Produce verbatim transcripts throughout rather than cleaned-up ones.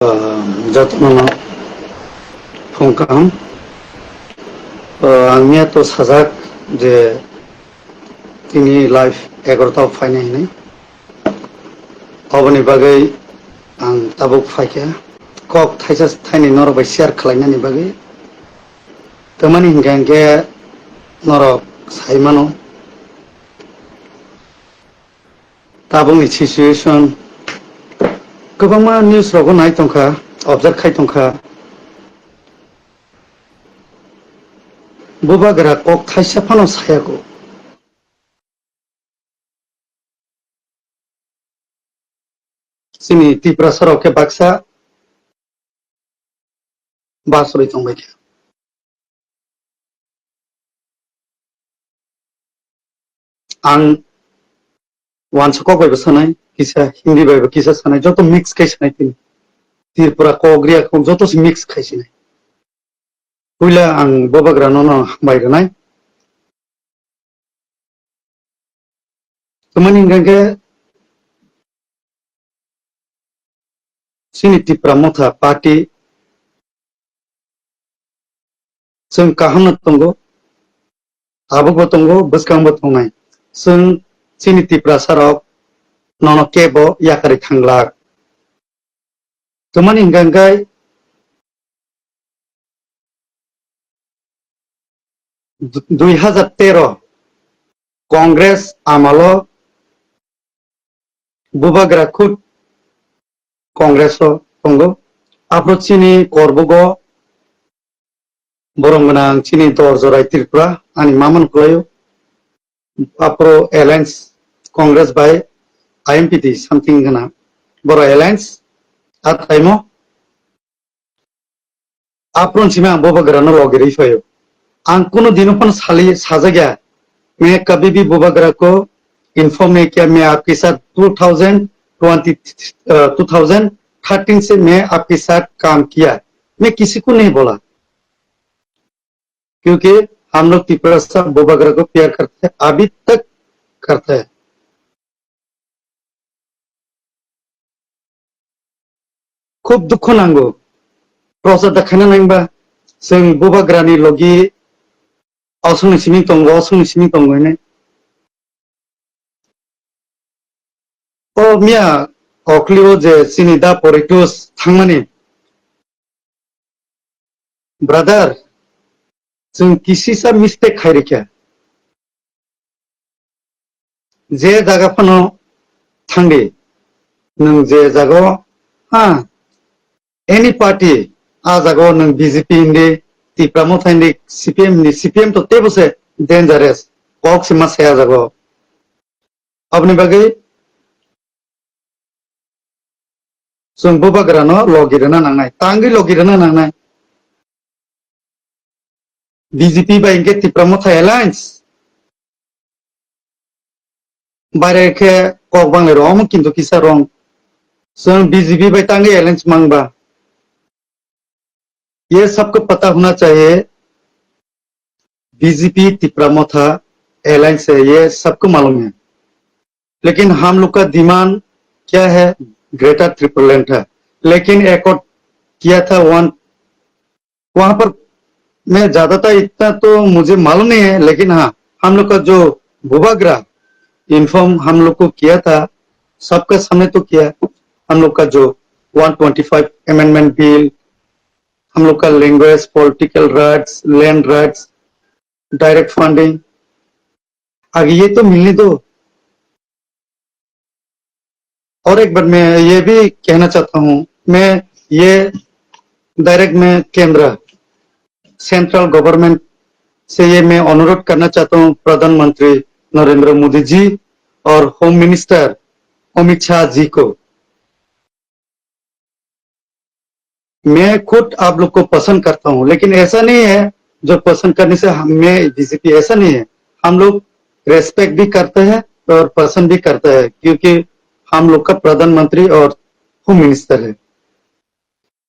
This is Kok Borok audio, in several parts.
Ah, jotono phung kaham. Ah, ang miya to sajak je tini live egarota o phainai hinwi. Oboni bagwi ang tabuk phaikha. Kok thaisa thainwi norok bai share khlainani bagwi. Tamani hinkha hinkhe norok sai mano. Tabukni situation kwbangma news rogo nai tongkha, observe khai tongkha. Bubagra kok thaisa phano sayakho. Chini Tiprasa rok khe baksa basrwi tongbai kha. Ang wansa kok bai bo sanai, kisa Hindi bai bo kisa sanai, joto mix khai sanai tini. Tripura kok, Riya kok joto se mix khai sinai. Puila ang Bubagra no no hambai rwnai. Tamani hinkha khe chini Tipra Motha Party chwng kaham no tongo, tabuk bo tongo, bwskang bo tongnai. Chwng chini Tiprasa rok nono kebo yakarwi thanglak. Tamani hinkha hinkhe du-, dui hajar tero Congress amalo Bubagra khud Congress o tongo. Aphuru chini Korbugo borong gwnang chini Dorjorai Tripura ani maman kwlaio. Aphuru alliance Congress bai I M P T something gwnang. Boro alliance a taimo. Apron simi ang Bubagra no logi rwi phaio. Ang kuno dino phano sali sajagya. मैं कभी भी बुबाग्रा को इन्फॉर्म नहीं किया, मैं आपके साथ टू थाउजेंड ट्वेंटी, अ, टू थाउजेंड थर्टीन से मैं आपके साथ काम किया, मैं किसी को नहीं बोला, क्योंकि हम लोग तिपरासा बुबाग्रा को प्यार करते हैं, अभी तक करते हैं। Khub dukhu nango. Prochar da khaina nangba, chwng Bubagrani logi osongni simi tongo, osongni simi tongo hinwi. O miya oklio je chini da Poritus thangmani. Brother, chwng kisisa mistake khai rikha. Je jaga phano thangdi, nwng je jaga o, ha, any party, a jaga o nwng B J P hindi, Tipra Motha hindi, C P M hindi, C P M to tebo se dangerous, kok se ma saya jaga o. Aboni bagwi chwng Bubagrano logi rwna nangnai, tangwi logi rwna nangnai. B J P bai hinkhe Tipra Motha alliance. Baire khe kok banglai rw omo kintu kisa wrong. Chwng B J P bai tangwi alliance mangba. ये सबको पता होना चाहिए, बीजेपी तिपरा मोथा अलायंस है, ये सबको मालूम है। लेकिन हम लोग का डिमांड क्या है? ग्रेटर ट्रिपल लैंड है। लेकिन एकॉर्ड किया था वन, वहां पर मैं ज्यादातर इतना तो मुझे मालूम नहीं है, लेकिन हाँ, हम लोग का जो बुबाग्रा इन्फॉर्म हम लोग को किया था, सबका सामने तो किया। हम लोग का जो one twenty five amendment bill, हम लोग का language, political rights, land rights, direct funding, आगे ये तो मिलने दो। और एक बार मैं ये भी कहना चाहता हूँ, मैं ये डायरेक्ट मैं केंद्र, सेंट्रल गवर्नमेंट से ये मैं अनुरोध करना चाहता हूँ, प्रधानमंत्री नरेंद्र मोदी जी और होम मिनिस्टर अमित शाह जी को, मैं खुद आप लोग को पसंद करता हूँ, लेकिन ऐसा नहीं है जो पसंद करने से हम, मैं बीजेपी, ऐसा नहीं है। हम लोग रेस्पेक्ट भी करते हैं और पसंद भी करते हैं, क्योंकि हम लोग का प्रधानमंत्री और होम मिनिस्टर है।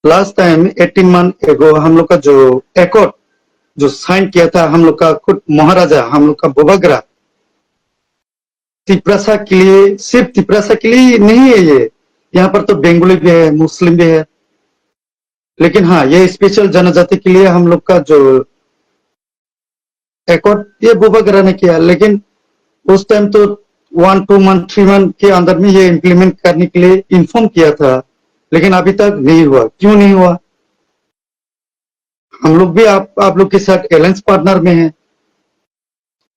लास्ट टाइम एटीन मंथ एगो हम लोग का जो एकॉर्ड जो साइन किया था हम लोग का खुद महाराजा, हम लोग का बुबाग्रा, तिपरासा के लिए, सिर्फ तिपरासा के लिए नहीं है ये। यहाँ पर तो बंगाली भी है, मुस्लिम भी है, लेकिन हाँ, ये स्पेशल जनजाति के लिए हम लोग का जो एकॉर्ड, ये बुबागरा ने किया, लेकिन उस टाइम तो one two month, three month के अंदर में ये इम्प्लीमेंट करने के लिए इन्फॉर्म किया था, लेकिन अभी तक नहीं हुआ। क्यों नहीं हुआ? हम लोग भी आप आप लोग के साथ अलायंस पार्टनर में हैं।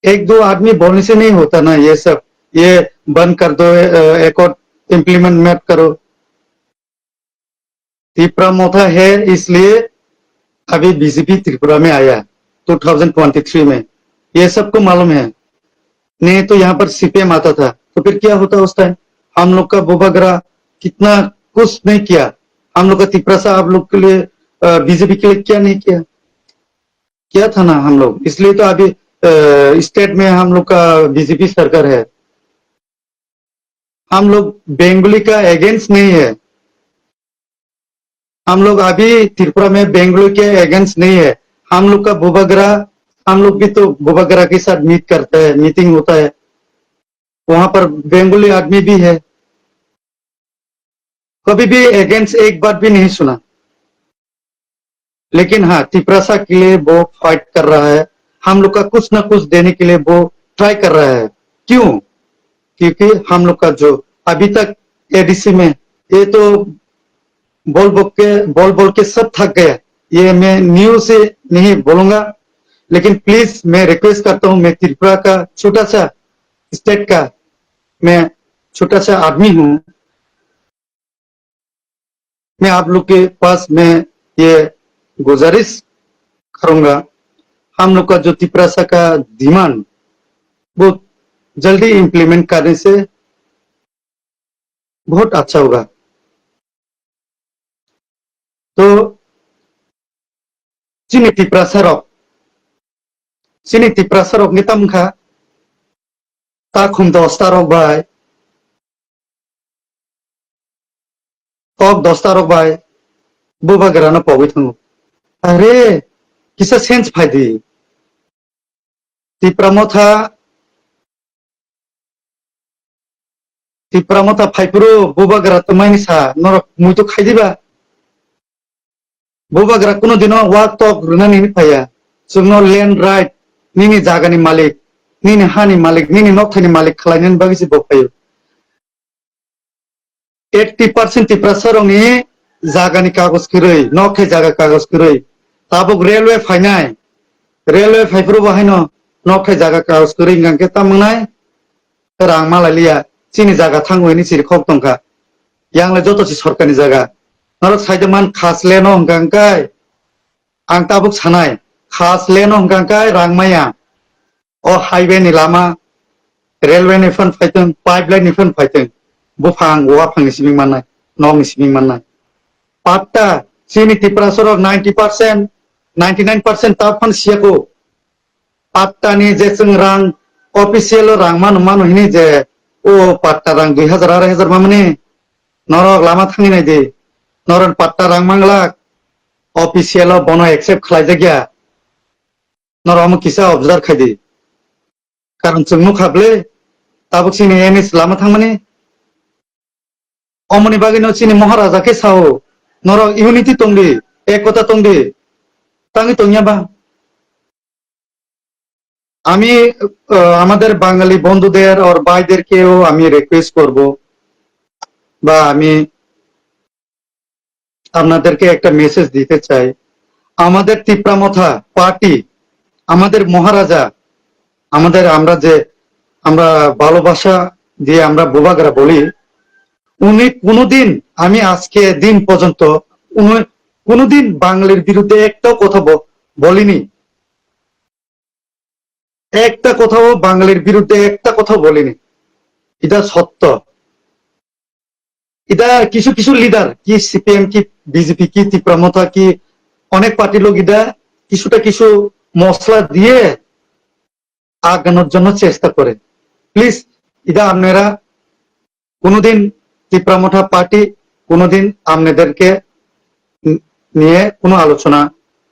एक दो आदमी बोलने से नहीं होता ना ये सब। ये बंद कर दो, अ, एकॉर्ड इम्प्लीमेंट मत करो। तिपरा मोथा है, इसलिए अभी बीजेपी त्रिपुरा में आया टू थाउजेंड ट्वेंटी थ्री में, ये सबको मालूम है। नहीं तो यहाँ पर सीपीएम आता था, तो फिर क्या होता उस टाइम? हम लोग का बुबागरा कितना कुछ नहीं किया, हम लोग का तिपरासा आप लोग के लिए, बीजेपी के लिए क्या नहीं किया? किया था ना हम लोग, इसलिए तो अभी स्टेट में हम लोग का बीजेपी सरकार है। हम लोग बंगाली का अगेंस्ट नहीं है, हम लोग अभी त्रिपुरा में बंगाली के अगेंस्ट नहीं है। हम लोग का बुबागरा, हम लोग भी तो बुबागरा के साथ मीट करते हैं, मीटिंग होता है, वहां पर बंगाली आदमी भी है। कभी भी अगेंस्ट एक बात भी नहीं सुना। लेकिन हाँ, तिपरासा के लिए वो फाइट कर रहा है, हम लोग का कुछ ना कुछ देने के लिए वो ट्राई कर रहा है। क्यों? क्योंकि हम लोग का जो अभी तक एडीसी में, ये तो बोल बोल के बोल बोल के सब थक गया। ये मैं न्यूज से नहीं बोलूंगा, लेकिन प्लीज मैं रिक्वेस्ट करता हूँ, मैं त्रिपुरा का छोटा सा स्टेट का मैं छोटा सा आदमी हूँ। मैं आप लोग के पास में ये गुजारिश करूंगा, हम लोग का जो तिपरासा का डिमांड वो जल्दी इम्प्लीमेंट करने से बहुत अच्छा होगा। तो chini tiprasa rok, chini tiprasa rok ni tam kha, ta khum dosta rok bai, tok dosta rok bai, bubagra no pogwi thango. Are, kisa sense phai di. Tipra motha, Tipra motha phaiphuru bubagra twmani sa norok muitu khai diba? Bubagra kuno dino wak tok rwnani hwnwi phaiya. Chwngno land right, nini jagani malik, nini hani malik, nini nokthani malik khlainani bagwi se bo phaio. Eighty percent Tiprasarokni jagani kagoj kwrwi, nok thai jaga kagoj kwrwi. Tabuk railway phainai, railway phaiphuru bo haino nok thai jaga kagoj kwrwi hwnkha khe tamo wngnai? Rang malai liya, chini jaga thango hini chiri khok tongkha. Yang le joto si sorkarni jaga. Norok saide man khas le no hwnkha hwnkhe, ang tabuk sanai, khas le no hwnkha hwnkhe rang maya. O highway ni lama, railway ni phan phaitwng, pipeline ni phan phaitwng, buphang, waphang ni sibing mannai, nok ni sibing mannai. Patta, chini Tiprasarok ninety percent, ninety nine percent ta phan siyako. Patta ni je chwng rang, official o rang mano, mano hini je, o patta rang dui hajar, arai hajar mamani, norok lama thangwi nai di, norok patta rang manglak, official o bono accept khlaijakya, norok omo kisa observe khai di. Karon chwng nukha bwle, tabuk chini N S lama thangmani, omoni bagwino chini Maharaja khe sao, norok unity tongdi, ekota tongdi, tangwi tongya ba? আমি, আহ, আমাদের বাঙালি বন্ধুদের আর ভাইদেরকেও আমি রিকোয়েস্ট করব বা আমি আপনাদেরকে একটা মেসেজ দিতে চাই, আমাদের তিপ্রামথা পার্টি, আমাদের মহারাজা, আমাদের, আমরা যে, আমরা ভালোবাসা দিয়ে আমরা বুবাগরা বলি, উনি কোনোদিন, আমি আজকে দিন পর্যন্ত উনি কোনোদিন বাঙালির বিরুদ্ধে একটাও কথা ব-, বলিনি। একটা কথাও বাঙালির বিরুদ্ধে একটা কথাও বলিনি। এটা সত্য। এটা কিছু কিছু লিডার, কি সিপিএম, কি বিজেপি, কি তিপ্রামথা, কি অনেক পার্টির লোক এটা কিছুটা কিছু মশলা দিয়ে আগানোর জন্য চেষ্টা করে। প্লিজ, এটা আপনারা কোনোদিন, তিপ্রামথা পার্টি কোনোদিন আপনাদেরকে নি-, নিয়ে কোনো আলোচনা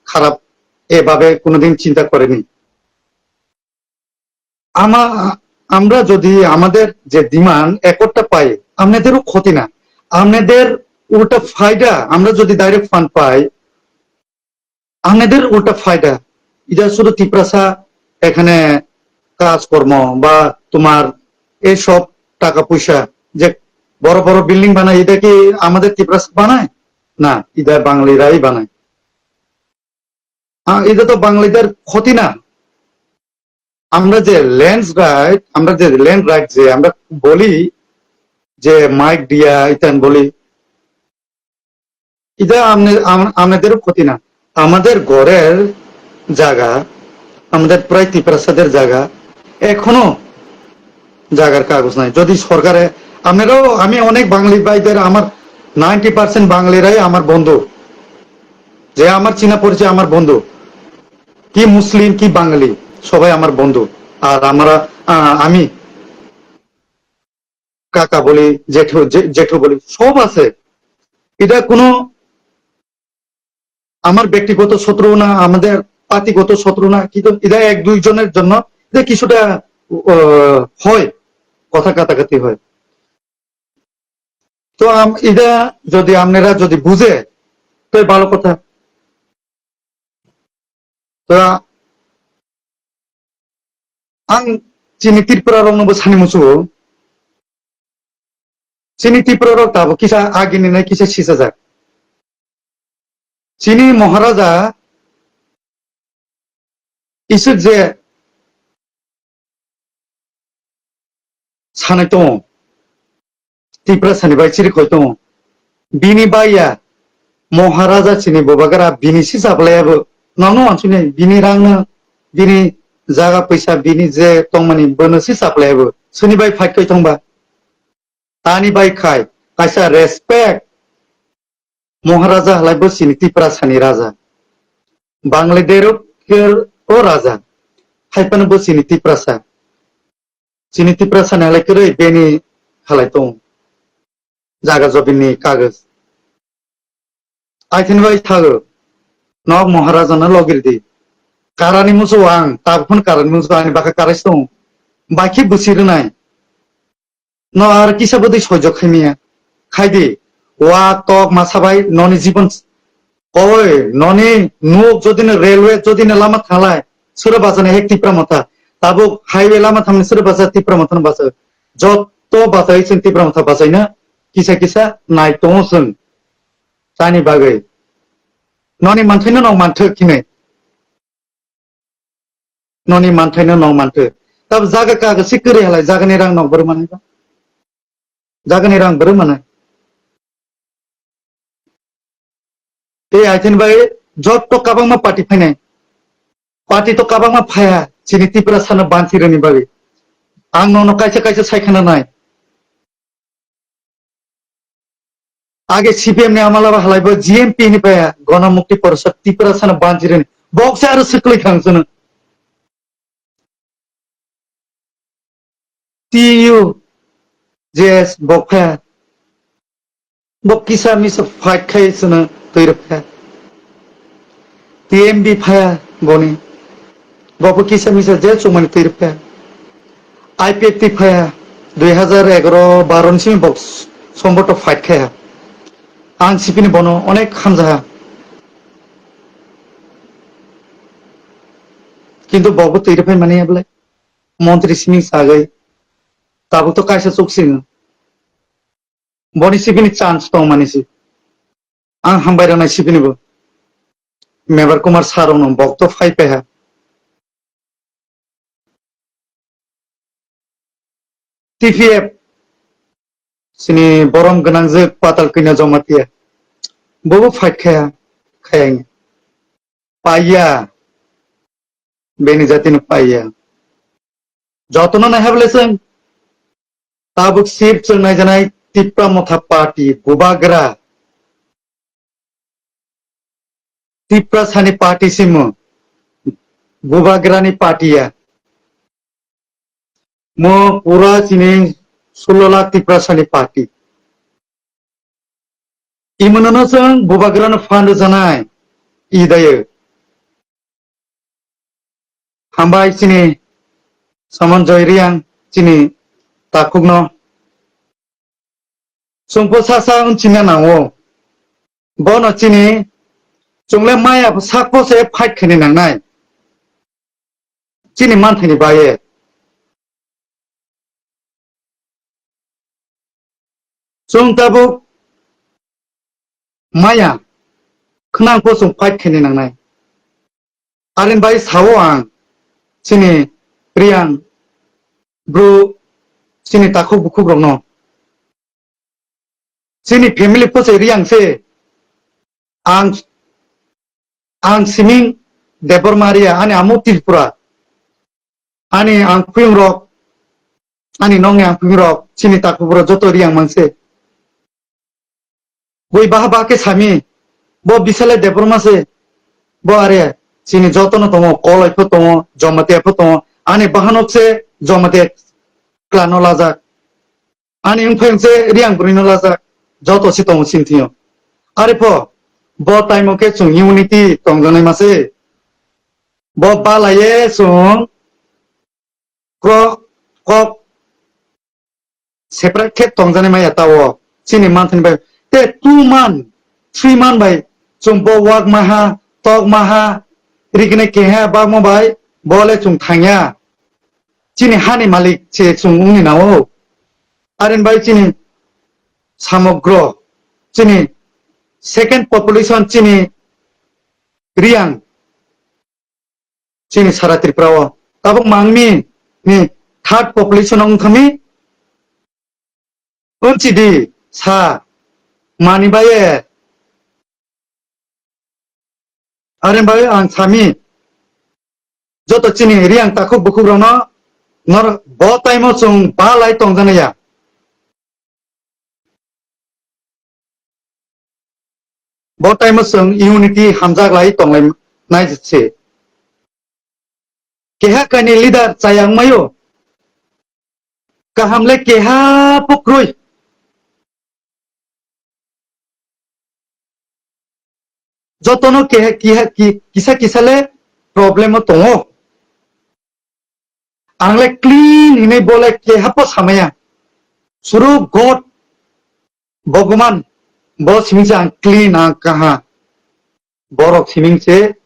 খারাপ এভাবে কোনোদিন চিন্তা করেনি। আমা-, আমরা যদি আমাদের যে ডিমান্ড অ্যাকর্ডটা পাই, আপনাদেরও ক্ষতি না, আপনাদের উল্টা ফায়দা। আমরা যদি ডাইরেক্ট ফান্ড পাই, আমাদের উল্টা ফায়দা। এটা শুধু তিপ্রাসা এখানে কাজকর্ম বা তোমার এইসব টাকা পয়সা, যে বড় বড় বিল্ডিং বানায়, এটা কি আমাদের তিপ্রাসা বানায়? না, এটা বাঙালিরাই বানায়। আ, এটা তো বাঙালিদের ক্ষতি না। আমরা যে ল্যান্ড রাইট, আমরা যে ল্যান্ড রাইট যে আমরা বলি, যে মাইক দিয়া ইতান বলি, এটা আমনে-, আম-, আমাদেরও ক্ষতি না। আমাদের ঘরের জায়গা, আমাদের প্রায় তিপ্রাসাদের জায়গা, এখনো জায়গার কাগজ নাই। যদি সরকারে, আপনারাও, আমি অনেক বাঙালি ভাইদের, আমার নাইনটি পার্সেন্ট বাঙালিরাই আমার বন্ধু, যে আমার চীনা পরিচয় আমার বন্ধু, কি মুসলিম কি বাঙালি, সবাই আমার বন্ধু। আর আমরা, আহ, আমি কাকা বলি, জেঠু, জে-, জেঠু বলি, সব আছে। এটা কোনো আমার ব্যক্তিগত শত্রু না, আমাদের পার্টিগত শত্রু না, কিন্তু এটা এক দুইজনের জন্য যে কিছুটা, আহ, হয়, কথা কাটাকাটি হয়। তো আম-, এটা যদি আপনারা যদি বুঝে, তো ভালো কথা। তো আ-, ang chini Tripura rok no bo sani muchungo. Chini Tripura rok tabuk kisa agini nai kisa sisajak. Chini Maharaja isuk je sanai tongo. Tiprasani bai chirikhoi tongo. Bini baiya Maharaja chini bubagra bini si chaplai abo. Nangno wansuknai bini rangno, bini jaga poisa, bini je tongmani bono si chaplai abo. Sini bai fight koi tongba. Tani bai khai, kaisa respect. Maharaja halai bo chini Tiprasani raja. Bangladesh o raja. Haiphano bo chini Tiprasa. Chini Tiprasani halai kwrwi beni halai tong. Jaga jobini kagoj. Aithani bai thago. Nok Maharaja no logirdi. Karani musu ang, tabukun karani musu ani baka karai tong. Baikhe busi rwnai. No ar kisa bwdwi soijo khaimaya. Khaidi, wa tok masa bai noni jibon koi, noni nuk jodi no railway jodi no lama thanglai, sura basa ni hek Tipra Motha. Tabuk highway lama thangni sura basa Tipra Motha no basa. Jotto basa isin Tipra Motha basa ina kisa kisa nai tongo sung. Tani bagwi. Noni manthai no nong manthok khinai. Noni manthai no nong manthai. Tab jaga kaga si kwrwi halai, jaga ni rang nong bwrwi manai ba. Jaga ni rang bwrwi manai. Tei aithen bai jotto kabangma party phainai. Party to kabangma phaiya, chini Tiprasa no banchi rwni bagwi. Ang nono kaisa kaisa sai khana nai. Age C P M ni amala ba halai bo G M P ni paya, Gona Mukti Parishad Tiprasa no banchi rwni. Bok se aro swkli khang sunu. T U J S bok phaya. Bo kisa misa fight khai sunu twi rwkha. T M B phaya boni. Bo bo kisa misa je chumani twi rwkha. I P F T phaya dui hazar egaro baro ni simi bo somboto fight khaya. Ang sipini bono onek hamjaha. Kintu bo bo twi rwphai mani ya bole. Montri simi sagwi. Tabuk to kaisa chuk singo. Boni sibini chance tong mani si. Ang hambai rwnai sibini bo. Mebar Kumar sir rok no bok to phai paiha. T P F sini borom gwnang je Patal Kanya Jamatia. Bobo fight khaya, khaya. Paiya. Beni jatino paiya. Jotono naiha bole chwng tabuk sip chwng naijanai Tipra Motha Party, Bubagra. Tiprasani party simo, Bubagrani party ya. Mo pura chini sullo lakh Tiprasani party. Imono no chwng Bubagrano fund rwjanai, i dayo. Hambai chini Saman Joy Reang chini takhukno. Chwngpo sasa wng china nango. Bono chini Chwngle maya sakbo se fight khaina nangnai. Chini manthaini baye. Chwng tabuk maya khwnangbo chwng fight khaina nangnai. Arin bai sao ang chini Riyang bru chini takhuk bukhuk rokno. Chini family pho se Riyang se. Ang, ang siming Debbarma Riya, ani amo Tripura. Ani ang phuyung rok, ani nongni ang phuyung rok, chini takhuk rok joto Riyang mang se. Bui baha baha khe sami, bo bisale Debbarma se, bo are chini jotono tongo, Koloi pho tongo, Jamatia pho tongo, ani bahanok se Jamatia clan no lajak. Ani wngphai wngse Riyang bwrwino lajak, joto se tongo chini thwio. Are pho, bo time o khe chwng unity tongjaknai ma se. Bo balaiye chwng kro-, kok separate khe tongjaknai maya tao. Chini month ni bai. Te two month, three month bai chwng bo wak maha, tok maha, riknai keha bakmo bai, bo le chwng thangya. Chini hani malik se chwng wngni nao. Arin bai chini samogro, chini second population chini Riyang, chini sara Tripura o. Tabuk mangmi ni third population wngthami. Unchi di sa mani baye. Are bai ang sami, joto chini Riyang takhuk bukhuk rokno nor bo time o chwng balai tongjaknai ya. Bo time o chwng unity hamjak lai tonglai nai se. Keha kaini leader chaya wngmaio. Kaham le keha pho kwrwi. Jotono keha, keha, ki-, kisa kisa le problem o tongo. Ang le clean hinwi bo le keha pho samaya. Suru God Bhagwan bo simi se ang clean, ang kaha. Borok simi se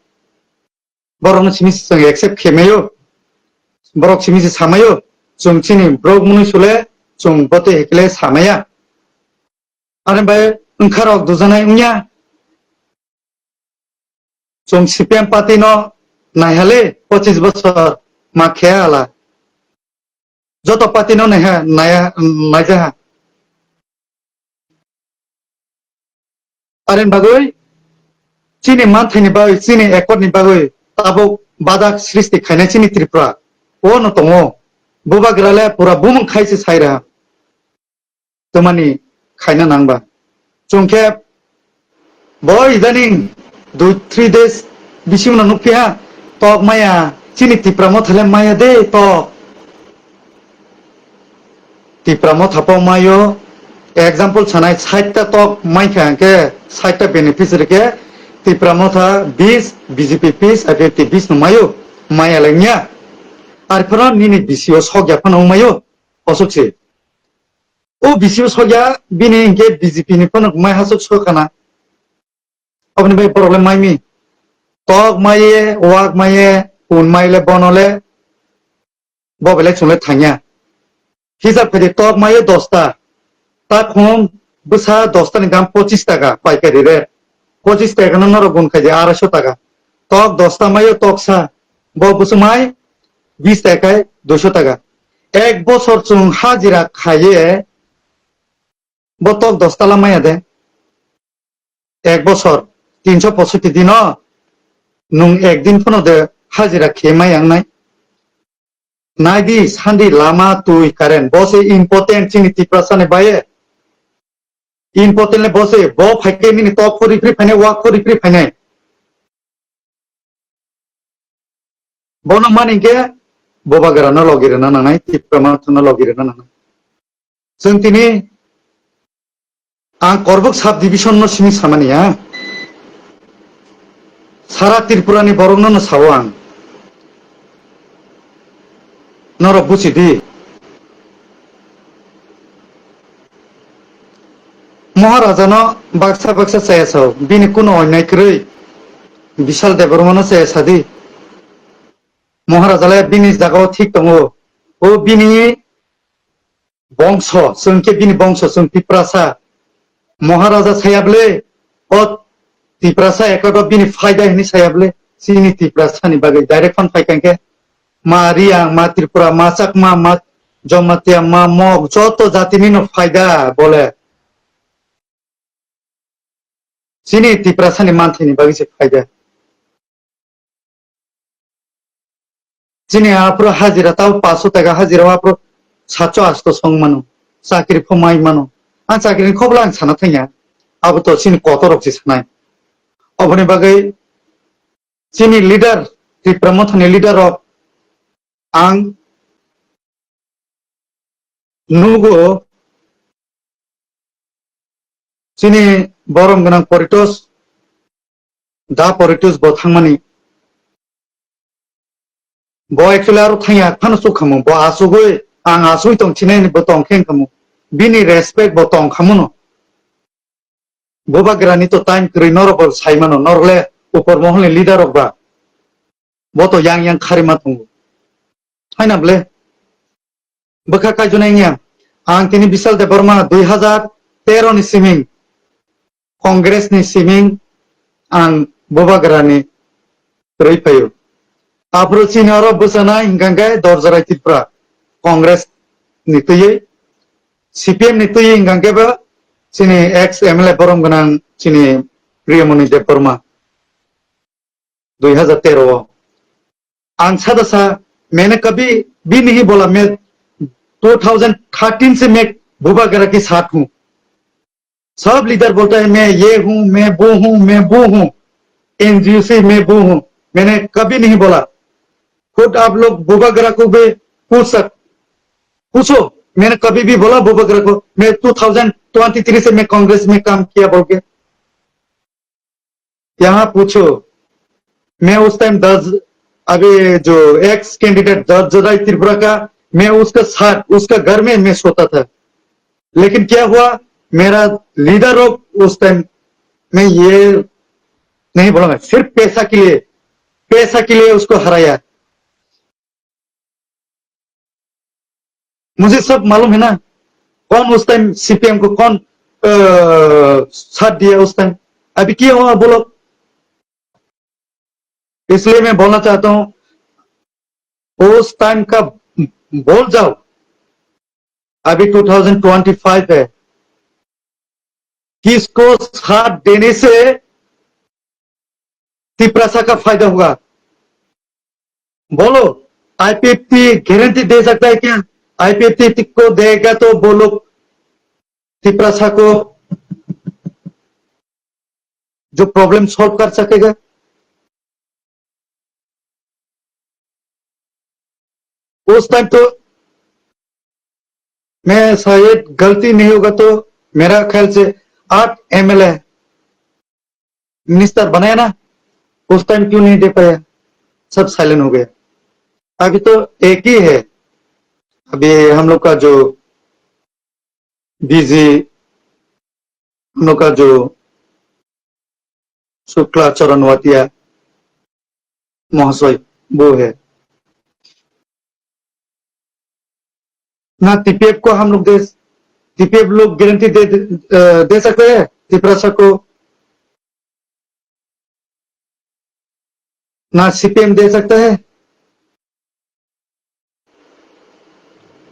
Borokno simi se chwng accept khe maio. Borok simi se samaio. Chwng chini borok mwnwi sule chwng bote hekle samaya. Ani bai wngkharok dujanai wngya. Chwng C P M party no naihale pochis bosor ma khe ala. Joto party no naiha, naiha, naijaha. Arin bagwi, chini manthaini bagwi, chini accord ni bagwi, tabuk badak srishti khainai chini Tripura. O no tongo. Bubagra le pura bumung khai se saira. Tomani khaina nangba. Chwng khe bo idaning dui three days bisingo no nukphiha, tok maya, chini Tipra Motha le maya de tok. Tipra Motha po mayo, example sanai, sait ta tok maikha hwnkhe sait ta beneficiary khe Tipra Motha bis, B J P bis, I P F T bis no mayo, maya le nya. Arphano nini B C O sokya phano mayo, osok se. O B C O sokya bini hinkhe B J P ni phano mai hasuk sokana. Oboni bai borok le mai mi. Tok maiye, wak maiye, kun mai le bono le, bo belai chwng le thangya. Hisab khaidi tok maiye dosta. Ta khum bwsa dosta ni dam pochis taka paikari rate. Pochis taka no norok gun khaidi araiso taka. Tok dosta maiyo toksa. Bo bwswk mai bis taka kai duiso taka. Ek bosor chwng hajira khaiye bo tok dosta la maya de. Ek bosor, tinso posotti dino, nwng ek din phano de hajira khe mai ang nai. Nai di, sandi, lama, twi, current, bo se important chini Tiprasa ni baye. Important le bo se, bo phai khe nini tok pho ripri phainai, wak pho ripri phainai. Bono mani khe Bubagra no logi rwna nangnai, Tipra Motha no logi rwna nangnai. Chwng tini ang Korbuk sub division no simi samani ya. Sara Tripura ni borok no no sao ang. Norok buchi di. Maharaja no baksa baksa chaya sao, bini kuno onnai kwrwi. Bishal Debbarma no se sadi. Maharaja le bini jaga o thik tongo. O bini bongso, chwng khe bini bongso, chwng Tiprasa. Maharaja saya bwle, o Tiprasa ekot o bini phaida hini saya bwle, chini Tiprasa ni bagwi direct phone phai kha khe, ma Riyang, ma Tripura, ma Chakma, ma Jamatia, ma Mok, joto jati ni no phaida bole. Chini Tiprasa ni manthai ni bagwi se phaida. Chini aphuru hajira tabo paanso taka hajira o aphuru satso asto song mano. Chakri pho mai mano. Ang chakri ni khobla ang sana thangya. Abo to chini kotor rok se sanai. Oboni bagwi chini leader, Tipra Motha ni leader rok ang nugo chini borom gwnang Poritos, da Poritos bo thangmani. Bo actually aro thangya phano chuk khamu. Bo asugwi, ang asugwi tong chinai ni bo tong khe khamu. Bini respect bo tong khamu no. Bubagra ni to time kwrwi norok bo sai mano, norok le upor mohol ni leader rok ba. Bo to yang yang khari ma tongo. Hai na ble? Bwkha kaijaknai wngya. Ang tini Bishal Debbarma dui hajar tero ni siming Congress ni siming ang Bubagra ni kwrwi phaio. Aphuru chini oro bwchanai hwnkha khe Dorjarai Tripura Congress ni twiwi, C P M ni twiwi hwnkha khe bo chini ex M L A borom gwnang chini Priyamoni Debbarma. Dui hajar tero o. Ang sada sa, maine kabhi bhi nahi bola, main two thousand thirteen se main Bubagra ke saath hoon. Sab leader bolta hai, main ye hoon, main wo hoon, main wo hoon, N G O se main wo hoon. Maine kabhi nahi bola. Khud aap log Bubagra ko bhi pooch sak-, poocho, maine kabhi bhi bola Bubagra ko, main two thousand twenty three se main Congress mein kaam kiya bolke. यहाँ पूछो, मैं उस टाइम दस, अभी जो x candidate दस जराई त्रिपुरा का, मैं उसका साथ, उसका घर में मैं सोता था। लेकिन क्या हुआ, मेरा लीडर लोग उस टाइम, मैं ये नहीं बोलूंगा, सिर्फ पैसा के लिए, पैसा के लिए उसको हराया। मुझे सब मालूम है ना, कौन उस टाइम सीपीएम को कौन, अ, साथ दिया उस टाइम। अभी क्या हुआ बोलो? इसलिए मैं बोलना चाहता हूँ, उस टाइम का भूल जाओ, अभी टू थाउजेंड ट्वेंटी फ़ाइव है, किसको साथ देने से तिपरासा का फायदा होगा? बोलो, आईपीएफटी गारंटी दे सकता है क्या? आईपीएफटी को देगा तो वो लोग तिपरासा को जो प्रॉब्लम सॉल्व कर सकेगा? उस टाइम तो मैं शायद गलती नहीं होगा तो मेरा ख्याल से आठ एमएलए मिनिस्टर बनाया ना, उस टाइम क्यों नहीं दे पाया? सब साइलेंट हो गया। अभी तो एक ही है, अभी हम लोग का जो बीजी, हम लोग का जो शुक्ला चरण वातिया महाशय, वो है ना। टीपीएफ को हम लोग दे, टीपीएफ लोग गारंटी दे, अ, दे सकते हैं तिपरासा को? ना सीपीएम दे सकता है?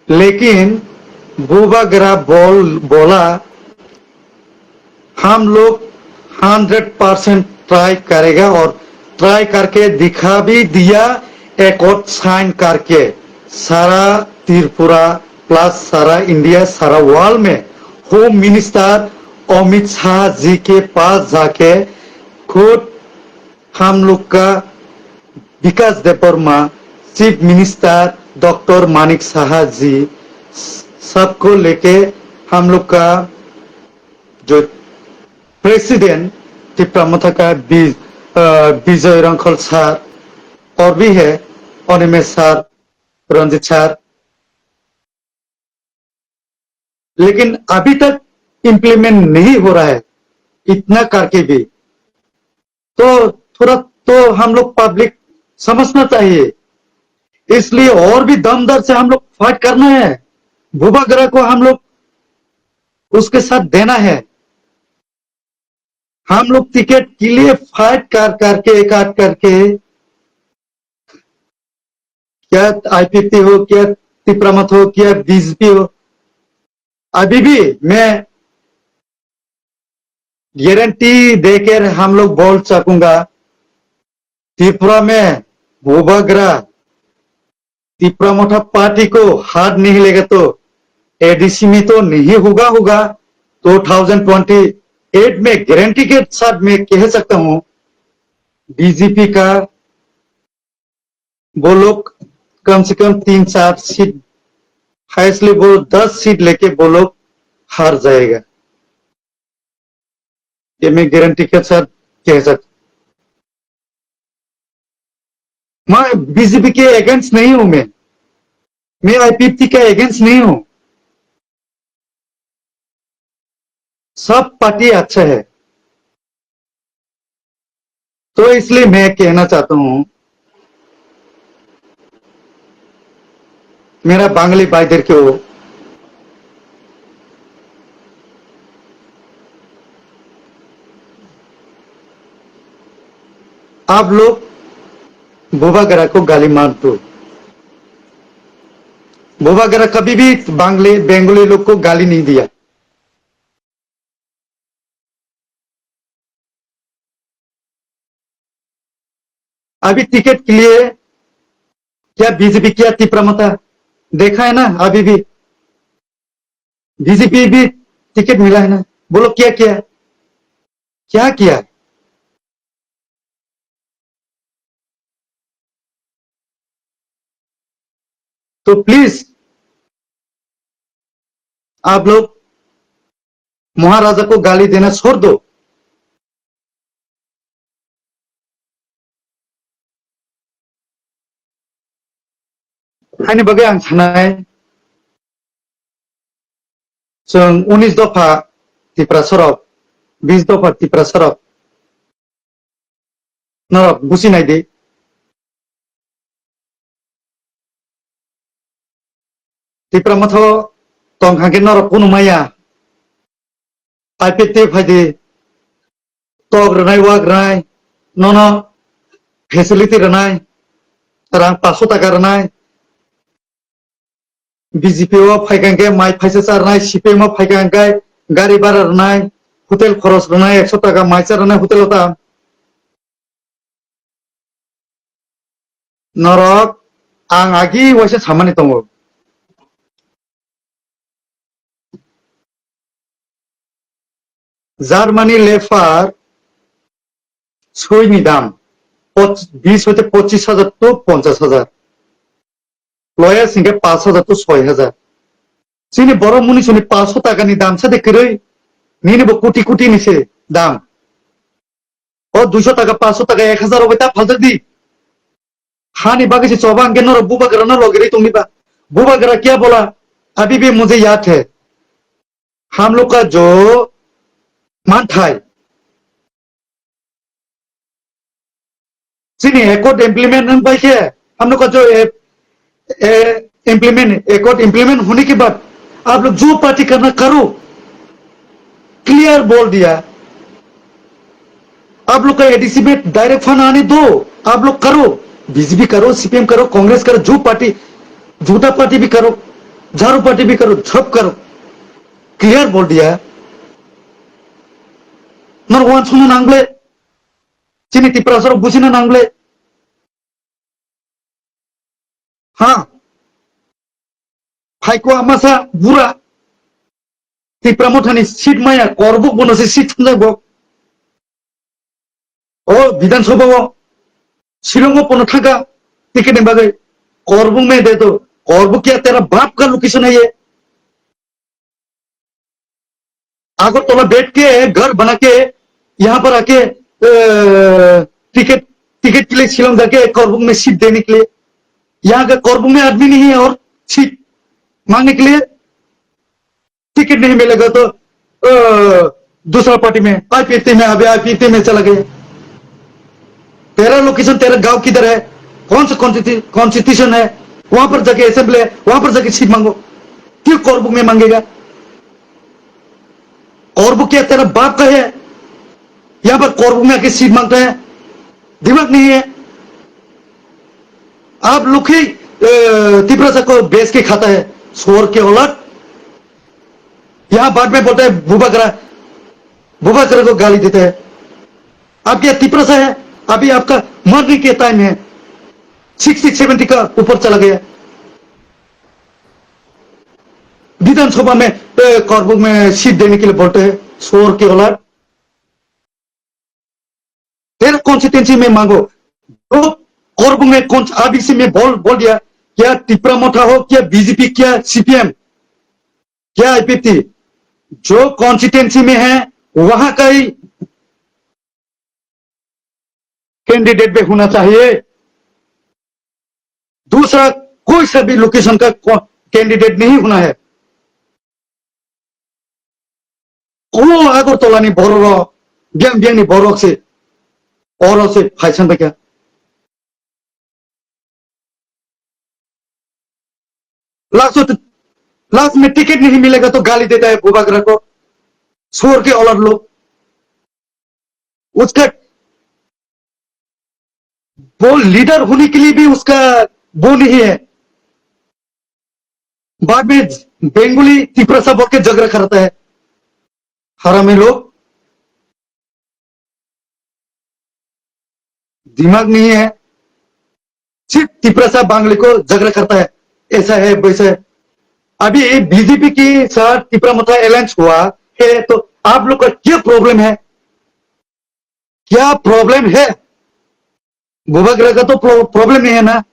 लेकिन बुबागरा बोल, बोला, हम लोग हंड्रेड परसेंट ट्राई करेगा और ट्राई करके दिखा भी दिया, एकॉर्ड साइन करके। सारा त्रिपुरा प्लस सारा इंडिया, सारा वर्ल्ड में होम मिनिस्टर अमित शाह जी के पास जाके खुद हम लोग का Bikash Debbarma, chief minister doctor Manik Saha ji, सबको लेके हम लोग का जो प्रेसिडेंट तिप्रा मोथा का बि-, अ, विजय रंखल सर और भी है, अनिमेश सर, रंजित सर, लेकिन अभी तक इम्प्लीमेंट नहीं हो रहा है, इतना करके भी। तो थोड़ा तो हम लोग पब्लिक समझना चाहिए। इसलिए और भी दमदार से हम लोग फाइट करना है। बुबागरा को हम लोग उसके साथ देना है। हम लोग टिकट के लिए फाइट कर करके, एक आध करके, क्या आईपीएफटी हो, क्या तिपरा मथ हो, क्या बीजेपी हो, अभी भी मैं गारंटी देकर हम लोग बोल सकूंगा, त्रिपुरा में बुबागरा, तिपरा मोठा पार्टी को हार नहीं लेगा तो एडीसी में तो नहीं होगा, होगा। टू थाउजेंड ट्वेंटी एट में गारंटी के साथ मैं कह सकता हूँ, बीजेपी का वो लोग कम से कम तीन चार सीट, हाईएस्टली वो दस सीट लेके वो लोग हार जाएगा। ये मैं गारंटी के साथ कह सकता हूँ। मैं बीजेपी के अगेंस्ट नहीं हूं, मैं मैं आईपीएफटी के अगेंस्ट नहीं हूं। सब पार्टी अच्छा है। तो इसलिए मैं कहना चाहता हूं मेरा बांग्ली भाई देर के, आप लोग बुबागरा को गाली मत दो। बुबागरा कभी भी बांग्ली बंगाली लोग को गाली नहीं दिया। अभी टिकट के लिए क्या बीजेपी, क्या तिपरा मता देखा है ना? अभी भी बीजेपी भी टिकट मिला है ना? बोलो क्या किया, क्या किया? तो प्लीज आप लोग महाराजा को गाली देना छोड़ दो। Haini bagwi ang sanai, chwng unis dopha Tiprasarok, bis dopha Tiprasarok, norok buchi nai di. Tipra motho tong kha khe norok kunu maya. I P F T phai di, tok rwnai, wak rwnai, nono facility rwnai, rang paso taka rwnai. B J P o phai kha khe mai phaisa cha rwnai, C P M o phai kha khe gari bhara rwnai, hotel khoros rwnai, ekso taka mai cha rwnai hotel o ta. Norok ang agi waisa samani tongo. Germany leopard soi ni dam poch-, bis hoite pochis hajar to ponchas hajar. Loya singke paanch hajar to soi hajar. Chini borok muni suni paanch sho taka ni dam sa de kwrwi, nini bo koti koti ni se dam. O duiso taka, paanch sho taka, ek hajar rok bai ta phaljak di. Hani bagwi se choba hwnkhe norok bubagra no logirwi tongni ba. Bubagra kya bola? Abhi bhi mujhe yaad hai. Hum log ka jo manthai. Chini accord implement wng pai khe, hum log ka jo, eh, eh, implement, accord implement hone ke baad aap log jo party karna karo, clear bol diya. Aap log ka A D C mein direct fund aane do, aap log karo, B J P karo, C P M karo, Congress karo, jo party, jhuta party bhi karo, jharu party bhi karo, sab karo, clear bol diya. Nor wan sunu nang ble. Chini Tiprasa rok bujina nang ble. Ha. Phaikwa masa bura. Tipra Mothani seat maya, Korbuk bono se seat thumjak bo. O Bidhan Sabha o, Shillong o bono thangkha ticket ni bagwi. Korbuk mein de to, Korbuk kya tera baap ka location hai ye? Agartala बैठ के घर बना के यहाँ पर आके, अ, ticket, ticket के लिए शिलोंग जाके कोरबुंग में सीट देने के लिए, यहाँ का कोरबुंग में आदमी नहीं है और सीट मांगने के लिए टिकट नहीं मिलेगा तो, अ, दूसरा पार्टी में, I P F T में, अभी I P F T में चला गया। तेरा लोकेशन, तेरा गांव किधर है, कौन सा कॉन्स्टिट्यूशन है, वहां पर जाके असेंबली है, वहां पर जाके सीट मांगो। क्यों कोरबुक में मांगेगा? कोरबुक क्या तेरा बाप का है? यहाँ पर कोरबुक में आके सीट मांगता है। दिमाग नहीं है। आप लोग ही, अ, तिपरासा को बेच के खाता है, सुअर के औलाद। यहाँ बाद में बोलता है बुबागरा, बुबागरा को गाली देता है। आप क्या तिपरासा है? अभी आपका मरने के टाइम है, सिक्सटी सेवेंटी का ऊपर चला गया। विधानसभा में, अ, कोरबुक में सीट देने के लिए बोलते हैं, सुअर के औलाद। तेरा कॉन्स्टिट्यूएंसी में मांगो। जो कोरबुक में कौन, आरडीसी में बोल, बोल दिया, क्या तिपरा मोथा हो, क्या बीजेपी, क्या सीपीएम, क्या आईपीएफटी, जो कॉन्स्टिट्यूएंसी में है, वहां का ही कैंडिडेट भी होना चाहिए। दूसरा कोई सा भी लोकेशन का कैंडिडेट नहीं होना है। Ko Agartala ni borok rok, biyang biyang ni borok se, oro se phaisan bai kha. Last, last में टिकट नहीं मिलेगा तो गाली देता है बुबागरा को, सुअर के औलाद लोग। उसका, वो लीडर होने के लिए भी उसका वो नहीं है। बाद में बंगाली तिपरासा बोल के झगड़ा करता है, हरामी लोग। दिमाग नहीं है, सिर्फ तिपरासा बंगाली को झगड़ा करता है, ऐसा है वैसा है। अभी बीजेपी के साथ तिपरा मोथा अलायंस हुआ है, तो आप लोग का क्या प्रॉब्लम है? क्या प्रॉब्लम है? बुबागरा का तो प्रॉब्लम नहीं है ना।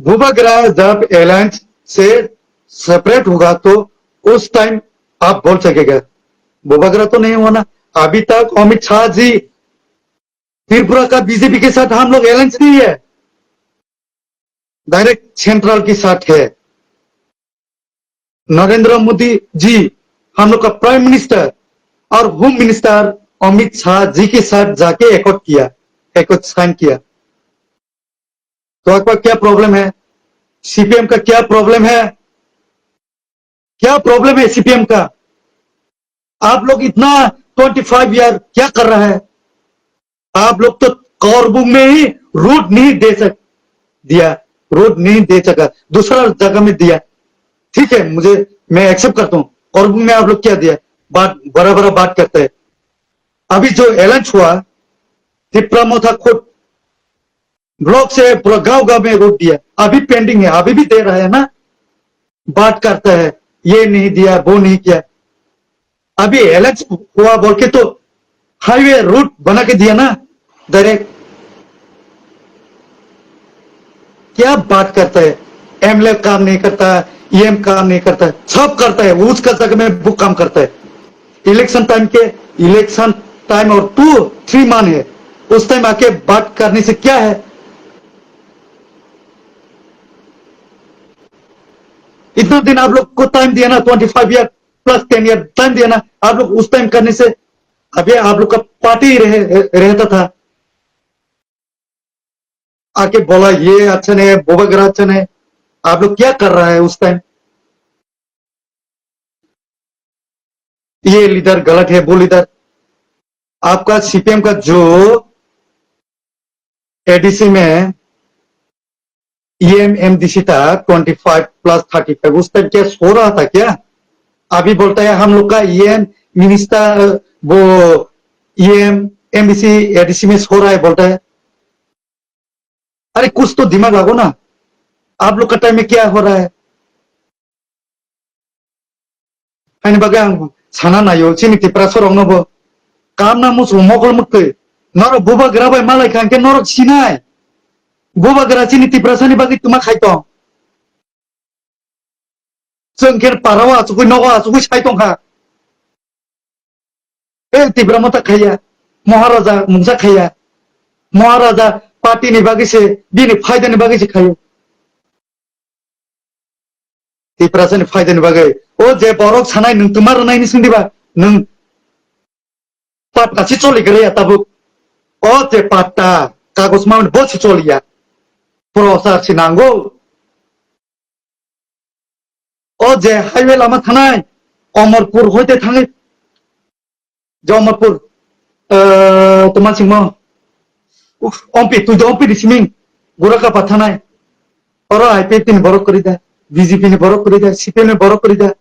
बुबागरा जब अलायंस से सेपरेट होगा तो उस टाइम आप बोल सकेगा। बुबागरा तो नहीं हुआ ना। अभी तक अमित शाह जी, त्रिपुरा का बीजेपी के साथ हम लोग अलायंस नहीं है, डायरेक्ट सेंट्रल के साथ है। नरेंद्र मोदी जी, हम लोग का प्राइम मिनिस्टर और होम मिनिस्टर अमित शाह जी के साथ जाके एकॉर्ड किया, एकॉर्ड साइन किया। तो आपका क्या प्रॉब्लम है? सीपीएम का क्या प्रॉब्लम है? क्या प्रॉब्लम है सीपीएम का? आप लोग इतना ट्वेंटी फ़ाइव ईयर क्या कर रहा है? आप लोग तो कोरबुंग में ही रोड नहीं दे सक दिया, रोड नहीं दे सका, दूसरा जगह में दिया। ठीक है, मुझे, मैं एक्सेप्ट करता हूँ, कोरबुंग में आप लोग क्या दिया? बात, बड़ा बड़ा बात करते हैं। अभी जो अलायंस हुआ, तिपरा मोथा खुद ब्लॉक से पूरा गांव गांव में रोड दिया, अभी पेंडिंग है, अभी भी दे रहा है ना, बात करता है, ये नहीं दिया, वो नहीं किया। अभी अलायंस हुआ बोल के तो हाईवे रूट बना के दिया ना डायरेक्ट। क्या बात करता है? एमएलए काम नहीं करता, ईएम काम नहीं करता, सब करता है, उसका जगह में वो काम करता है। इलेक्शन टाइम के, इलेक्शन टाइम और टू थ्री मंथ है, उस टाइम आके बात करने से क्या है? इतना दिन आप लोग को टाइम दिया ना, twenty five year plus ten year time दिया ना, आप लोग उस टाइम करने से अभी आप लोग का पार्टी रह, रहता था। आके बोला ये अच्छा नहीं है, बोबागरा अच्छा नहीं है। आप लोग क्या कर रहा है उस टाइम? ये लीडर गलत है, वो लीडर। आपका सीपीएम का जो एडीसी में ईएम एमडीसी था twenty five plus thirty five, उस टाइम क्या सो रहा था क्या? अभी बोलता है हम लोग का ईएम मिनिस्टर, वो ईएम एमडीसी एडीसी में सो रहा है बोलता है। अरे कुछ तो दिमाग लागो ना, आप लोग का टाइम में क्या हो रहा है? Ani bagwi ang sana naio, chini Tiprasa rokno bo kam na muchung mokol mwktwi. Norok bubagra bai malai kha, hwnkhe norok sinai. Bubagra chini Tiprasa ni bagwi twma khai tong. Chwng khe parao achugwi, nogo achugwi sai tong kha. E Tipra motha khaiya, Maharaja mungsa khaiya. Maharaja party ni bagwi se, bini phaida ni bagwi se khaio. Tiprasa ni phaida ni bagwi. O je borok sanai nwng twma rwnai ni sindi ba, nwng pat kasi choli gre ya tabuk. O je patta kagoj mamani bo se choliya. Prochar se nango. O je highway lama thanai, Omorpur hoite thangwi, je Omorpur, eh, toma singmo, uf, Ompi, tui je Ompi ni siming, Gurakapa thanai. Oro I P F T ni borok kwrwi da, B J P ni borok kwrwi da, C P M ni borok kwrwi da,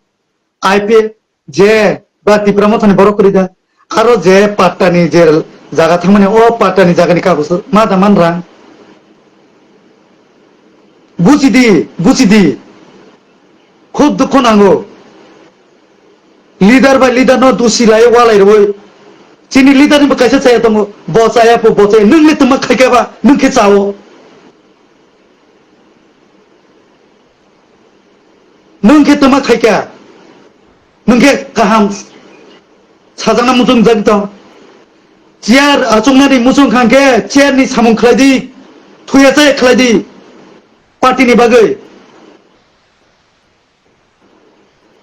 I P F je ba Tipra Motha ni borok kwrwi da, aro je patta ni je jaga thangmani, o patta ni jaga ni kagoj ma da man rang. Buchidi, buchidi. Khub dukho nango. Leader bai leader no dusi lai walai rwi. Chini leader ni bo kaisa chaya tongo. Bo chaya po, bo chaya. Nwng le tuma khaikha ba, nwng khe chao. Nwng khe tuma khaikha. Nwng khe kaham sajakna muchung jak tong. Chair achuknani muchung kha hwnkhe chair ni samung khlai di. Thuya chaya khlai di. Party ni bagwi.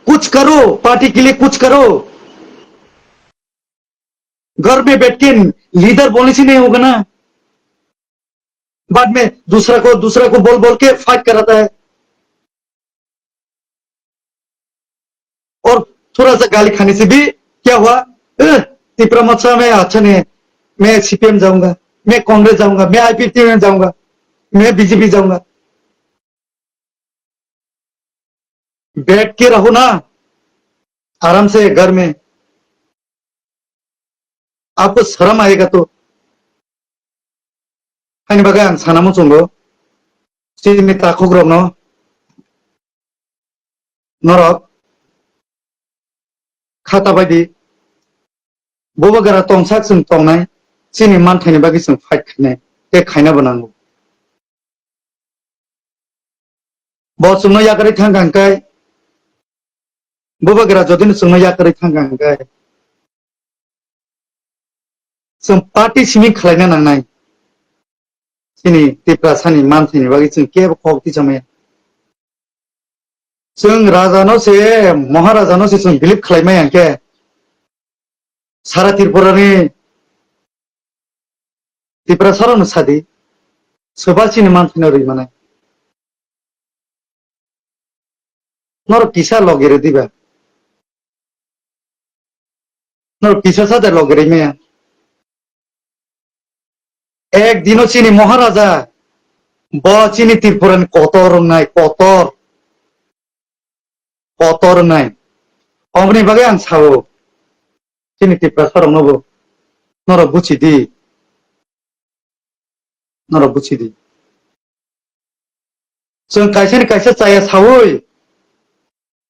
कुछ करो, पार्टी के लिए कुछ करो। घर में बैठ के लीडर बोलने से नहीं होगा ना। बाद में दूसरा को, दूसरा को बोल बोल के फाइट कराता है। और थोड़ा सा गाली खाने से भी क्या हुआ? "अ, तिपरा मोर्चा में अच्छा नहीं है, मैं सीपीएम जाऊंगा, मैं कांग्रेस जाऊंगा, मैं आईपीएफटी में जाऊंगा, मैं बीजेपी जाऊंगा।" बैठ के रहो ना आराम से घर में, आपको शर्म आएगा तो। Haini bagwi ang sana muchungo, chini takhukrokno norok khata baidi bubagra tongsak chwng tongnai, chini manthaini bagwi chwng fight khainai tei khainabo nango. Bo chwngno yakarwi thangkha hwnkhe, bubagra jodi no chwngno yakarwi thangkha hwnkhe, chwng party simi khlaina nangnai. Chini Tiprasani manthaini bagwi chwng kebo kok tisamaya. Chwng raja no se, Maharaja no se chwng believe khlai maya hwnkhe, sara Tripura ni Tiprasa rok no sadi, soba chini manthaino rwi manai. Norok kisa logi rw diba? Norok kisa sa de logi rw maya? Ek dino chini Maharaja, bo chini Tripura ni kotor wngnai, kotor. Kotor wngnai. Oboni bagwi ang sao, chini Tiprasa rokno bo, norok buchi di, norok buchi di. Chwng kaisa ni kaisa chaya saui,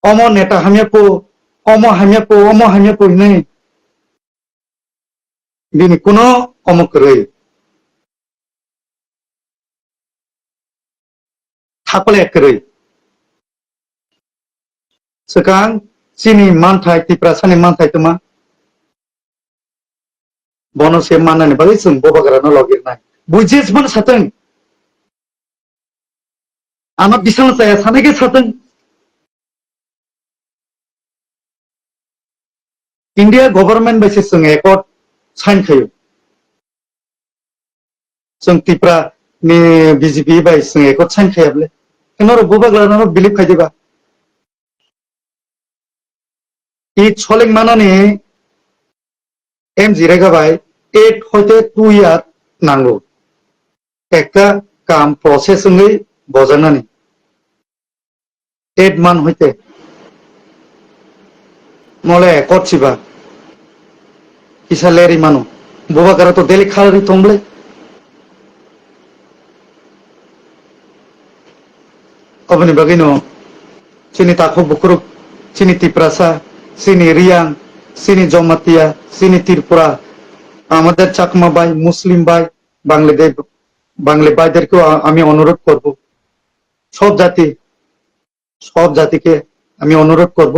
omo neta hamya po, omo hamya po, omo hamya po hinwi. Bini kuno omo kwrwi. Thakle kwrwi. Swkang chini manthai, Tiprasani manthai twma. Bono se mannani bagwi chwng bubagrano logirnai. Buijes bono satwng. Ano bisal chaya sanai khe satwng. India government bai se chwng accord sign khaio. Chwng Tipra ni B J P bai chwng accord sign khaiya bwle. Norok bubagra norok believe khai diba? It soling manani M G Rekha bai eight hoite two year nango. Ekta kam process wngwi bojaknani. Eight month hoite. Mole kot siba. Kisa leri mano. Bubagra to daily khalari tongle. Oboni bagwino chini takhuk bukhuruk, chini Tiprasa, chini Riyang, chini Jamatia, chini Tripura, amader Chakma bai, Muslim bai, Bangladesh, Bangla baiderkeও আ-, আমি অনুরোধ করব। সব জাতি, সব জাতিকে আমি অনুরোধ করব।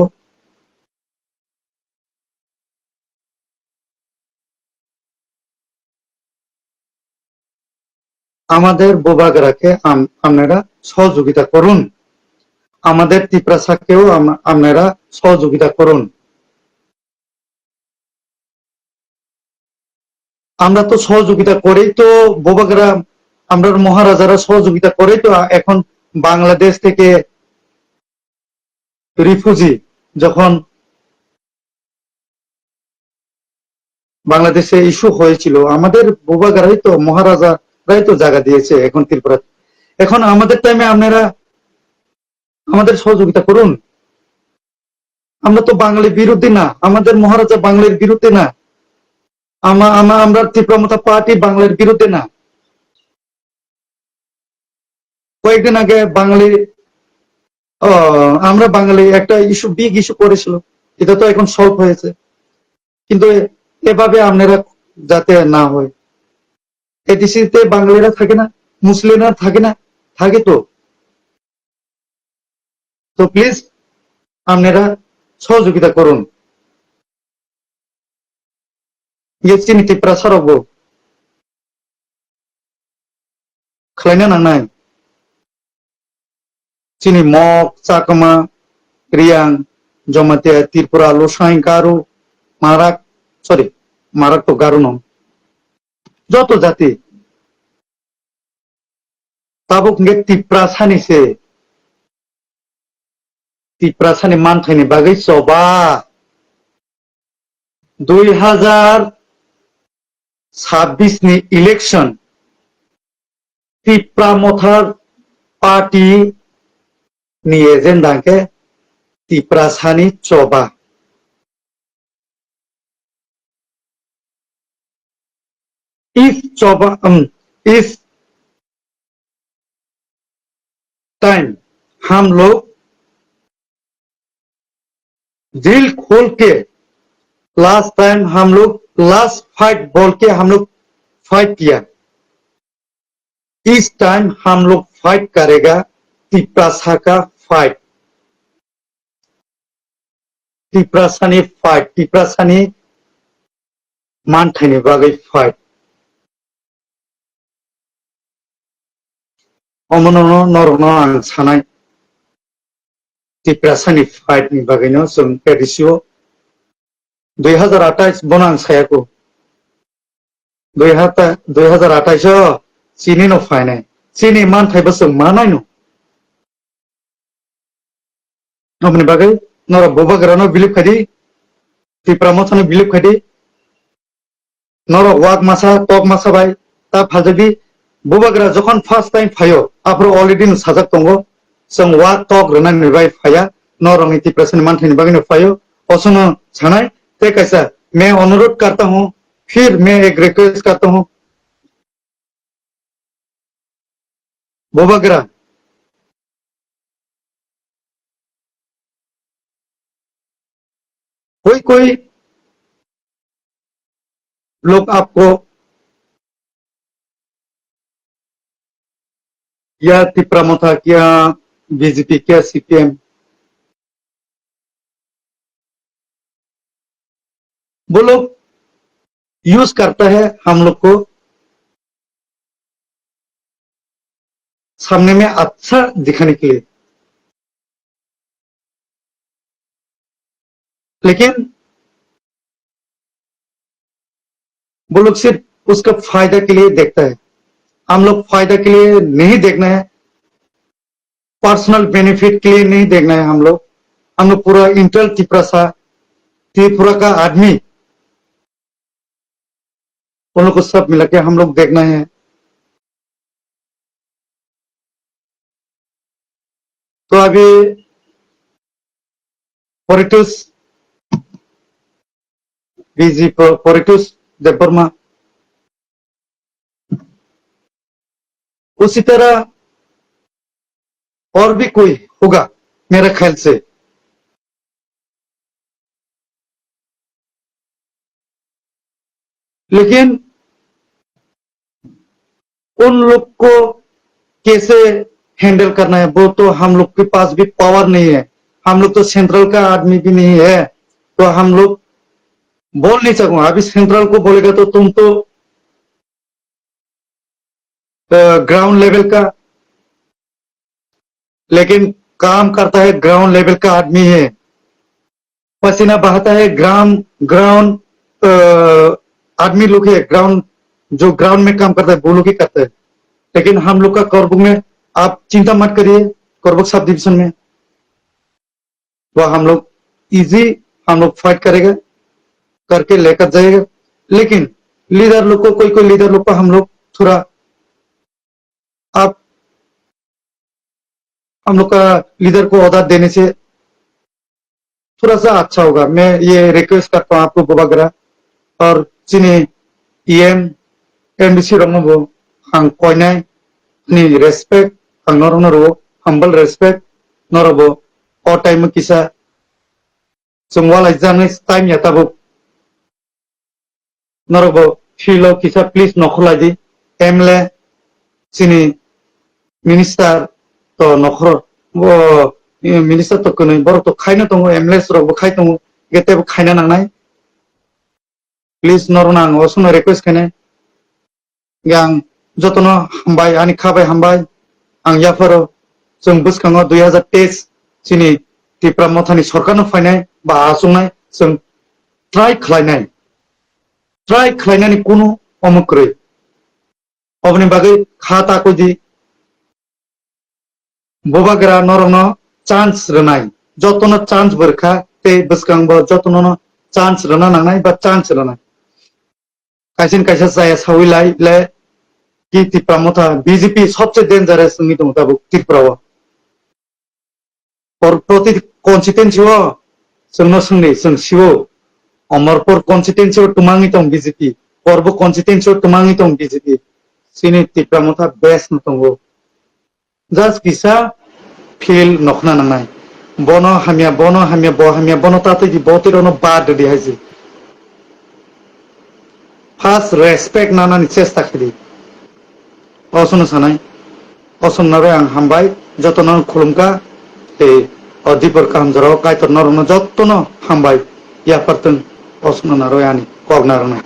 আমাদের বুবাগ্রাকে আম-, আপনারা সহযোগিতা করুন, আমাদের তিপ্রাসাকেও আম-, আপনারা সহযোগিতা করুন। আমরা তো সহযোগিতা করেই তো, বোবাগরা, আমরা মহারাজারা সহযোগিতা করেই তো এখন বাংলাদেশ থেকে রিফিউজি যখন বাংলাদেশে ইস্যু হয়েছিল, আমাদের বোবাগরাই তো, মহারাজারাই তো জায়গা দিয়েছে এখন ত্রিপুরা। এখন আমাদের টাইমে আপনারা আমাদের সহযোগিতা করুন। আমরা তো বাঙালি বিরোধী না, আমাদের মহারাজা বাঙালির বিরুদ্ধে না, আমা-, আমা-, আমরা ত্রিপুরা মথা পার্টি বাঙালির বিরুদ্ধে না। কয়েকদিন আগে বাঙালি, ও, আমরা বাঙালি একটা ইস্যু, বিগ ইস্যু করেছিল, এটা তো এখন সলভ হয়েছে, কিন্তু এভাবে আপনারা যাতে না হয়। এডিসিতে বাঙালিরা থাকে না, মুসলিমরা থাকে না, থাকে তো। তো প্লিজ আপনারা সহযোগিতা করুন। Ye chini Tiprasa rokbo khlaina nangnai. Chini Mok, Chakma, Riang, Jamatia, Tripura, Lusai, Garo, Marak, sorry, Marak to Garo no. Joto jati. Tabuk hwnkhe Tiprasani se. Tiprasani manthaini bagwi choba. Dui hazar sabbish ni election Tipra Motha Party ni agenda hwnkhe Tiprasani choba. इस चौबा, अम, इस टाइम हम लोग दिल खोल के, last time हम लोग लास्ट फाइट बोल के हम लोग फाइट किया। इस टाइम हम लोग फाइट करेगा तिप्रासा का fight. Tiprasani fight, Tiprasani manthaini bagwi fight. Omono no, norokno ang sanai. Tiprasani fight ni bagwino chwng A D C o dui hazar atais bono ang sayako. Dui hata-, dui hazar atais o chini no phainai. Chini manthai bo chwng manaino. Aboni bagwi norok bubagrano believe khai di, Tipra Mothano believe khai di. Norok wak masa, tok masa bai ta phaljakdi. Bubagra jokhon first time phaio, aphuru already no sajak tongo, chwng wak tok rwnani bai phaiya, norokni Tiprasani manthaini bagwino phaio. Osono sanai, tei kaisa, मैं अनुरोध करता हूँ, फिर मैं एक रिक्वेस्ट करता हूँ, Bubagra, कोई कोई लोग आपको या तिपरा मोथा, क्या बीजेपी, क्या सीपीएम, वो लोग यूज़ करता है हम लोग को सामने में अच्छा दिखाने के लिए, लेकिन वो लोग सिर्फ उसका फायदा के लिए देखता है। हम लोग फायदा के लिए नहीं देखना है, पर्सनल बेनिफिट के लिए नहीं देखना है हम लोग। हम लोग पूरा इंटरनल तिपरासा, त्रिपुरा का आदमी, उन लोग को सब मिला के हम लोग देखना है। तो अभी परितोष, बीजी प-, परितोष देववर्मा, उसी तरह और भी कोई होगा मेरे ख्याल से। लेकिन उन लोग को कैसे हैंडल करना है, वो तो हम लोग के पास भी पावर नहीं है। हम लोग तो सेंट्रल का आदमी भी नहीं है, तो हम लोग बोल नहीं सकूंगा। अभी सेंट्रल को बोलेगा तो तुम तो, अ, ग्राउंड लेवल का, लेकिन काम करता है ग्राउंड लेवल का आदमी है। पसीना बहाता है ग्राम, ग्राउंड, अ, आदमी लोग ही ग्राउंड, जो ग्राउंड में काम करता है, वो लोग ही करता है। लेकिन हम लोग का कोरबुक में आप चिंता मत करिए, कोरबुक सब डिवीजन में वो हम लोग इजी, हम लोग फाइट करेगा, करके लेकर जाएगा। लेकिन लीडर लोग को, कोई कोई लीडर लोग को हम लोग थोड़ा, आप हम लोग का लीडर को ऑर्डर देने से थोड़ा सा अच्छा होगा। मैं ये रिक्वेस्ट करता हूँ आपको बुबागरा और चीनी ईएम, एमडीसी रंगनोबो ang koinai ni respect, ang norokno rwo humble respect, norokbo o time o kisa chwng walai jaknai time ya tabuk. Norokbo field o kisa please nokhorlai di, M L A chini minister to nokhor, bo, eh, minister to kwnwi, borok to khaino tongo, M L A rokbo khai tongo, hwnkhe teibo khaina nangnai. Please norokno ang osukno request khainai. Hwnkhe ang jotono hambai, ani kha bai hambai. Ang yapharo chwng bwskango dui hazar teis chini Tipra Mothani sorkarno phainai ba achuknai chwng try khlainai. Try khlainani kunu omo kwrwi. Oboni bagwi kha ta koi di. Bubagra norokno chance rwnai. Jotono chance bo rwkha tei bwskango jotono chance rwna nangnai ba chance rwnai. Kaisa ni kaisa chaya sawi lai le ki Tipra Motha B J P sobse dangerous wngwi tongo tabuk Tripura o. Por-, proti constituency o chwngno swngdi, chwng siwo. Amarpur constituency o twmangwi tong B J P, Korbo constituency o twmangwi tong B J P. Chini Tipra Motha best no tongo. Just kisa field nokhna nangnai. Bono hamya, bono hamya, bo hamya, bono tatwi di, bo twi rono bad di hai si. First respect nanani chesta khidi. Osono sanai. Osomno bai ang hambai, jotono khulumkha, tei o dipor kaham jorao Kaitor norokno jotono hambai, yaphartwng, osomno narwi ani kok narwknai.